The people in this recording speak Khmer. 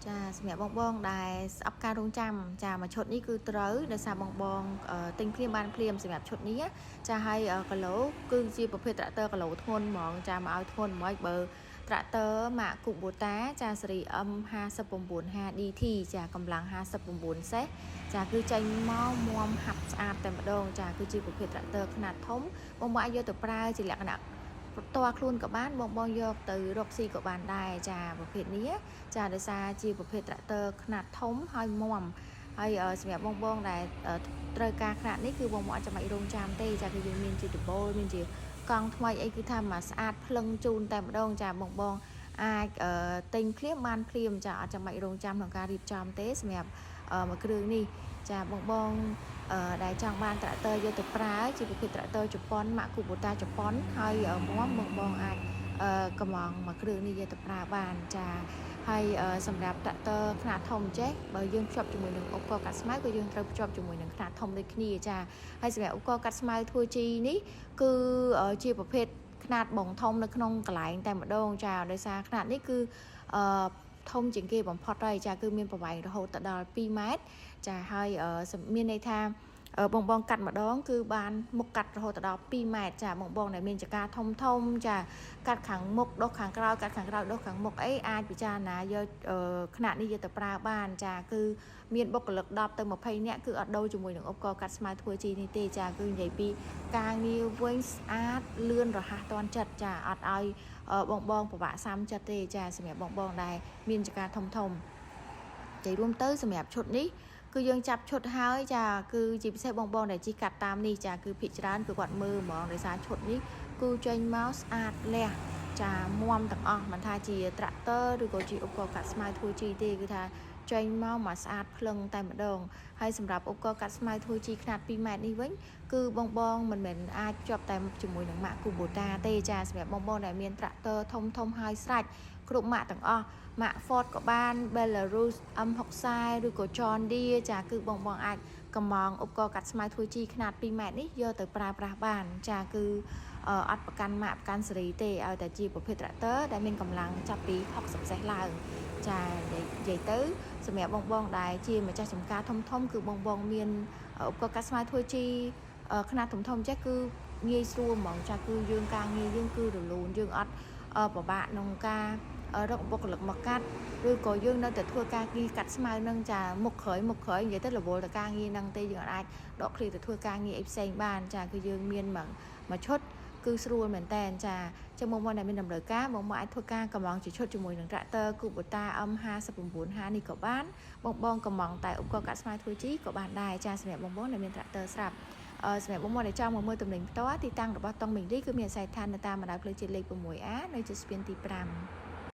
ចាសម្រាប់បងបងដែលស្អប់ការរងចាំចាមួយឈុតនេះគឺត្រូវដោយសារបងបងទិញភ្លាមបានភ្លាមសម្រាប់ឈុតនេះចាហើយគីឡូគឺជាប្រភេទត្រាក់ទ័រគីឡូធ្ងន់ហ្មងចាមកឲ្យធ្ងន់ហ្មងបើត្រាក់ទ័រម៉ាក Kubota ចាស៊េរី M59HDT ចាកម្លាំង59សេះចាគឺចេញមកមាំហាប់ស្អាតតែម្ដងចាគឺជាប្រភេទត្រាក់ទ័រខ្នាតធំបងបងអាចយកទៅប្រើជាលក្ខណៈផ្ទាល់ខ្លួនក៏បានបងបងយកទៅរកស៊ីក៏បានដែរចាប្រភេទនេះចាដោយសារជាប្រភេទត្រាក់ទ័រខ្នាតធំហើយមាំហើយសម្រាប់បងបងដែលត្រូវការខ្នាតនេះគឺបងបងអត់ចាំបាច់រងចាំទេចាគឺយើងមានជាដបូលមានជាកង់ថ្មីអីគឺថាមកស្អាតភ្លឹងជូនតែម្ដងចាបងបងអាចទិញភ្លាមបានភ្លាមចាអត់ចាំបាច់រងចាំក្នុងការរៀបចំទេសម្រាប់មួយគ្រឿងនេះចាបងបងដែលចង់បានត្រាក់ទ័រយកទៅប្រើជាប្រភេទត្រាក់ទ័រជប៉ុនម៉ាក Kubota ជប៉ុនហើយមាំបងបងអាចកំងមួយគ្រឿងនេះយកទៅប្រើបានចាហើយសម្រាប់ត្រាក់ទ័រខ្នាតធំចេះបើយើងភ្ជាប់ជាមួយនឹងឧបករណ៍កាត់ស្មៅក៏យើងត្រូវភ្ជាប់ជាមួយនឹងខ្នាតធំដូចគ្នាចាហើយសម្រាប់ឧបករណ៍កាត់ស្មៅធ្វើជីនេះគឺជាប្រភេទខ្នាតបងធំនៅក្នុងកន្លែងតែម្ដងចាដោយសារខ្នាតនេះគឺអឺធំជាងគេបំផុតហើយចាគឺមានប្រវែងរហូតដល់2ម៉ែត្រចាហើយមានន័យថាបងបងកាត់ម្ដងគឺបានមុខកាត់រហូតដល់2ម៉ែត្រចាបងបងដែលមានចការធំធំចាកាត់ខាងមុខដុសខាងក្រោយកាត់ខាងក្រោយដុសខាងមុខអីអាចពិចារណាយកខ្នាតនេះយកទៅប្រើបានចាគឺមានបុគ្គលិក10ទៅ20នាក់គឺអត់ដូរជាមួយនឹងឧបករណ៍កាត់ស្មៅធ្វើជីនេះទេចាគឺនិយាយពីការងារវិញស្អាតលឿនរហ័សទាន់ចិត្តចាអត់ឲ្យបងបងពិបាកសាំចិត្តទេចាសម្រាប់បងបងដែលមានចការធំធំនិយាយរួមទៅសម្រាប់ឈុតនេះគឺយើងចាប់ឈុតហើយចាគឺជាពិសេសបងបងដែលជិះកាត់តាមនេះចាគឺភាគច្រើនគឺគាត់មើលហ្មងដោយសារឈុតនេះគឺចេញមកស្អាតលះចាមាំទាំងអស់មិនថាជាត្រាក់ទ័រឬក៏ជាឧបករណ៍កាត់ស្មៅធ្វើជីទេគឺថាចេញមកមកស្អាតភ្លឹងតែម្ដងហើយសម្រាប់ឧបករណ៍កាត់ស្មៅធ្វើជីខ្នាត2ម៉ែត្រនេះវិញគឺបងបងមិនមែនអាចជាប់តែជាមួយនឹងម៉ាក Kubota ទេចាសម្រាប់បងបងដែលមានត្រាក់ទ័រធំធំហើយស្រេចគ្រប់ម៉ាកទាំងអស់ម៉ាក Ford ក៏បាន Belarus M60 ឬក៏ John Deere ចាគឺបងបងអាចកំងឧបករណ៍កាត់ស្មៅធ្វើជីខ្នាត2ម៉ែត្រនេះយកទៅប្រើប្រាស់បានចាគឺអត់ប្រកាន់ម៉ាកប្រកាន់ស៊េរីទេឲ្យតែជាប្រភេទត្រាក់ទ័រដែលមានកម្លាំងចាប់ពី60សេះឡើងចានិយាយទៅសម្រាប់បងបងដែលជាម្ចាស់ចំការធំធំគឺបងបងមានឧបករណ៍កាត់ស្មៅធ្វើជីខ្នាតធំធំចេះគឺងាយស្រួលហ្មងចាគឺយើងការងារយើងគឺរលូនយើងអត់ពិបាកក្នុងការរកបុគ្គលិកមកកាត់ឬក៏យើងនៅតែធ្វើការងារកាត់ស្មៅនឹងចាមុខក្រោយមុខក្រោយនិយាយទៅរវល់តែការងារនឹងទេយើងអាចដកឃ្លាទៅធ្វើការងារអីផ្សេងបានចាគឺយើងមានមួយមួយឈុតគឺស្រួលមែនតើចាចឹងបងប្អូនដែលមានតម្រូវការបងប្អូនអាចធ្វើការកំងជាឈុតជាមួយនឹង Tractor Kubota M59H នេះក៏បានបងបងកំងតែឧបករណ៍កាត់ស្មៅធ្វើជីក៏បានដែរចាសម្រាប់បងប្អូនដែលមាន Tractor ស្រាប់សម្រាប់បងប្អូនដែលចង់មកមើលទំនិញផ្ទាល់ទីតាំងរបស់តុងមីងលីគឺមានអាសយដ្ឋាននៅតាមបណ្ដោយផ្លូវជាតិលេខ 6A នៅជិតស្ពានទី5។